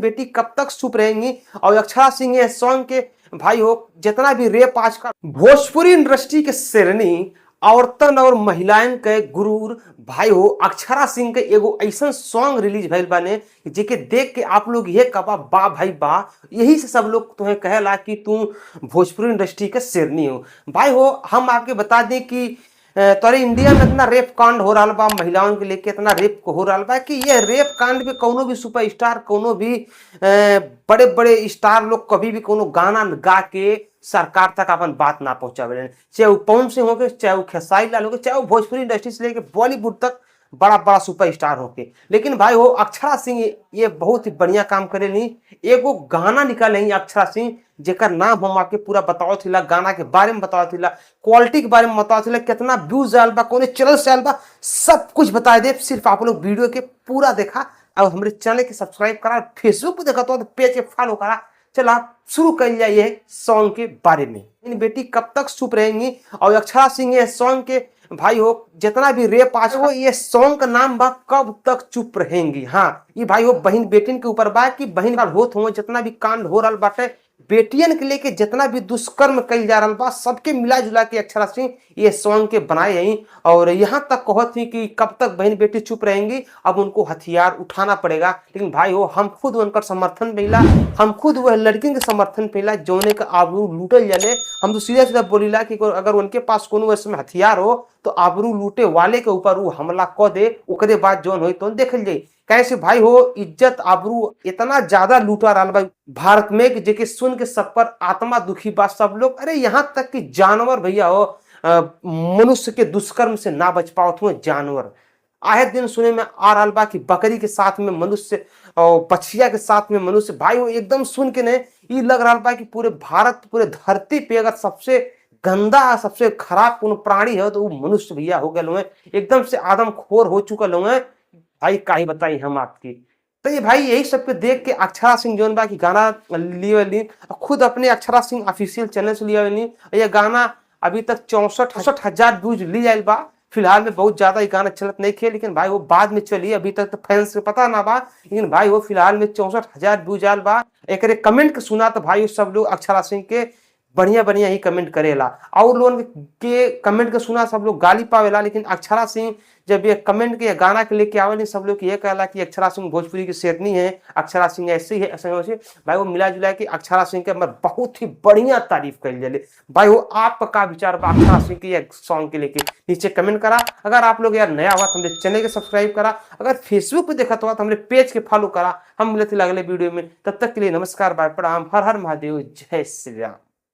बेटी कब तक चुप रहेंगी। और अक्षरा सिंह ये सॉन्ग के भाई हो जितना भी रेप आजकल भोजपुरी इंडस्ट्री के शेरनी औरतन और महिलाएं के गुरूर भाई हो अक्षरा सिंह के एगो ऐसा सॉन्ग रिलीज भइल बाने जेके देख के आप लोग ये कबा बा भाई बा, यही से सब लोग तुम्हें कहेला कि तू भोजपुरी इंडस्ट्री के शेरनी हो। भाई हो हम आपके बता दें कि तोरे इंडिया में इतना रेप कांड हो रहा बा, महिलाओं के लेके इतना रेप हो रहा बा कि ये रेप कांड में कोनो भी सुपरस्टार, कोनो भी बड़े बड़े स्टार लोग कभी भी कोनो गाना गा के सरकार तक अपन बात ना पहुंचावे, चाहे वो पवन सिंह होके, चाहे वो खेसारी लाल होके, चाहे वो भोजपुरी इंडस्ट्री से लेके बॉलीवुड तक बड़ा बड़ा सुपरस्टार होके। लेकिन भाई हो अक्षरा सिंह ये बहुत ही बढ़िया काम करेली। एगो गाना निकाले अक्षरा सिंह जेकर नाम हम आपके पूरा बताओ थिला, गाना के बारे में बताओ थिला, क्वालिटी के बारे में बताओ थिला, कितना व्यूज आयल बा, कौन चैनल से आयल बा, सब कुछ बता दे। सिर्फ आप लोग वीडियो के पूरा देखा और हमारे चैनल के सब्सक्राइब करा, फेसबुक पे देखा तो पेज के फॉलो करा। चला शुरू कर जाइए सॉन्ग के बारे में। इन बेटी कब तक चुप रहेंगी। और अक्षरा सिंह ये सॉन्ग के भाई हो जितना भी रेप आज हो, ये सॉन्ग का नाम बा कब तक चुप रहेंगी। हाँ ये भाई हो बहन बेटिन के ऊपर बा कि बहन का होत हो जितना भी कांड हो रहा बाटे, बेटियन के लेके जितना भी दुष्कर्म कल जा रहा बा, सबके मिला जुला के अक्षरा सिंह ये सॉन्ग के बनाए हैं। और यहाँ तक कहत थी कि कब तक बहन बेटी चुप रहेंगी, अब उनको हथियार उठाना पड़ेगा। लेकिन भाई हो हम खुद उनका समर्थन पेला, हम खुद वह लड़की के समर्थन पेला जौने का आबरू लूटल जाले। हम तो सीधा सीधा बोलीला कि अगर उनके पास कोनो ऐसे हथियार हो तो आबरू लूटे वाले के ऊपर वो हमला क दे, ओकरे बाद जौन हो तो देखल जाए। कैसे भाई हो इज्जत आबरू इतना ज्यादा लूटा रहा भाई भारत में कि जेके सुन के सब पर आत्मा दुखी बा सब लोग। अरे यहाँ तक कि जानवर भैया हो मनुष्य के दुष्कर्म से ना बच पाओ हो जानवर। आए दिन सुने में आ रहा बा कि बकरी के साथ में मनुष्य और पछिया के साथ में मनुष्य। भाई हो एकदम सुन के नहीं ये लग रहा बा कि पूरे भारत पूरे धरती पे अगर सबसे गंदा सबसे खराब कोनो प्राणी है तो वो मनुष्य भैया हो गए हुए, एकदम से आदमखोर हो चुका हुए भाई। का ही बताई हम आपकी। तो ये भाई यही सब के देख के अक्षरा सिंह जोन बा की गाना लिए ली खुद अपने अक्षरा सिंह ऑफिशियल चैनल से लिया ली। ये गाना अभी तक 64,000 व्यूज ली आयल बा। फिलहाल में बहुत ज्यादा ये गाना चलत नहीं खे, लेकिन भाई वो बाद में चली, अभी तक तो फैंस के पता ना बा। लेकिन भाई वो फिलहाल में 64,000 व्यूज आयल बा। एक कमेंट के सुना तो भाई सब लोग अक्षरा सिंह के बढ़िया बढ़िया ही कमेंट करेला और लोगन के कमेंट के सुना सब लोग गाली पावेला। लेकिन अक्षरा सिंह जब ये कमेंट के गाना के लेके आवेली सब लोग ये कहला कि अक्षरा सिंह भोजपुरी की शेरनी है, अक्षरा सिंह ऐसी है ऐसे वैसे। भाई वो मिला जुला के अक्षरा सिंह के अंदर बहुत ही बढ़िया तारीफ कर जाले। भाई वो आपका विचार बा अक्षरा सिंह के सॉन्ग के लेके नीचे कमेंट करा। अगर आप लोग यार नया हुआ तो हमारे चैनल के सब्सक्राइब करा, अगर फेसबुक पे देखा तो हमारे पेज के फॉलो करा। हम मिलते अगले वीडियो में, तब तक के लिए नमस्कार, बाय, प्रणाम, हर हर महादेव, जय श्री राम।